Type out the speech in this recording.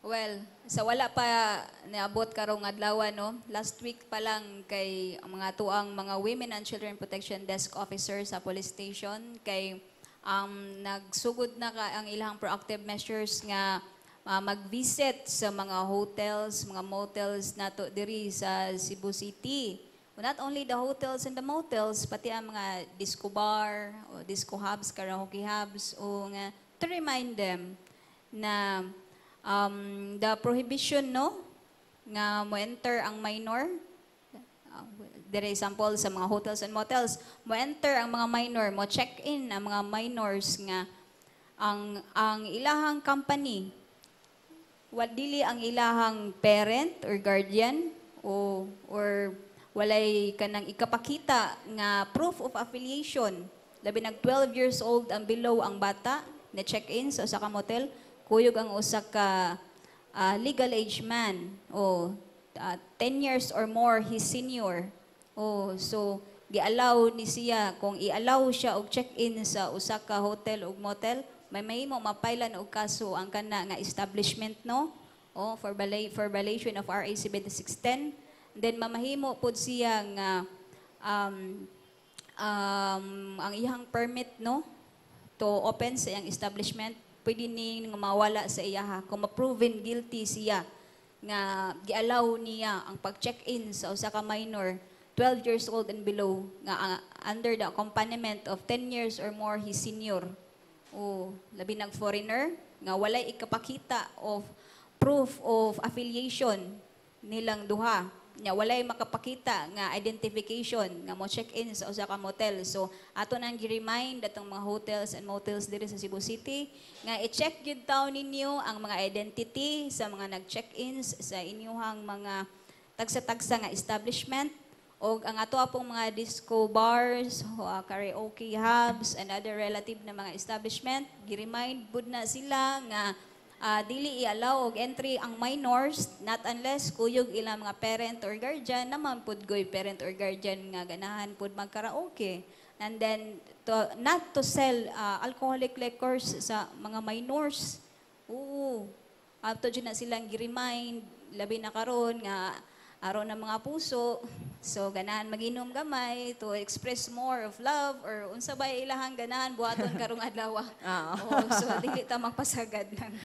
Well, sa wala pa niabot karong adlaw, no? Last week pa lang kay ang mga tuang mga Women and Children Protection Desk Officer sa police station kay nagsugod na ka ang ilang proactive measures nga mag-visit sa mga hotels, mga motels nato diri sa Cebu City. Well, not only the hotels and the motels, pati ang mga disco bar o disco hubs, karaoke hubs, o nga to remind them na the prohibition, no, nga mo enter ang minor, dire example sa mga hotels and motels, mo enter ang mga minor, mo check in ang mga minors nga ang ilahang company wa dili ang ilahang parent or guardian o or walay kanang ikapakita nga proof of affiliation, labi nag 12 years old ang below ang bata na check in sa usa ka motel, kuyog ang usa ka legal age man o 10 years or more his senior. Oh, so gi-allow ni siya, kung i-allow siya og check-in sa usa ka hotel ug motel, may mahimo mapailan og kaso ang kana nga establishment, no? Oh, for violation of RA 7610. Then mamahimo pod siya nga ang iyang permit, no, to open sa iyang establishment, pwede ni nga mawala sa iyaha kung ma-proven guilty siya nga gi-allow niya ang pag-check-in sa usa ka minor 12 years old and below nga under the accompaniment of 10 years or more his senior o labi nag foreigner nga walay ikapakita of proof of affiliation nilang duha nya, walay makapakita nga identification nga mo check-in sa usa ka motel. So ato nang gi-remind atong mga hotels and motels diri sa Cebu City nga i-check gyud taw ninyo ang mga identity sa mga nag-check-ins sa inyuhang mga tagsa-tagsa nga establishment, og ang ato pong mga disco bars, karaoke hubs and other relative na mga establishment, gi-remind pud na sila nga dili i-allow og entry ang minors not unless kuyog ilang mga parent or guardian naman pud goy parent or guardian nga ganahan pud magkaraoke. And then not to sell alcoholic liquors sa mga minors. Oo. Ato dyan na silang gi-remind, labi na karon nga araw ng mga puso. So ganahan maginom gamay to express more of love or unsa ba ilahang ganahan buhaton karong adlaw. Oo. Oo, so dili ta magpasagad ng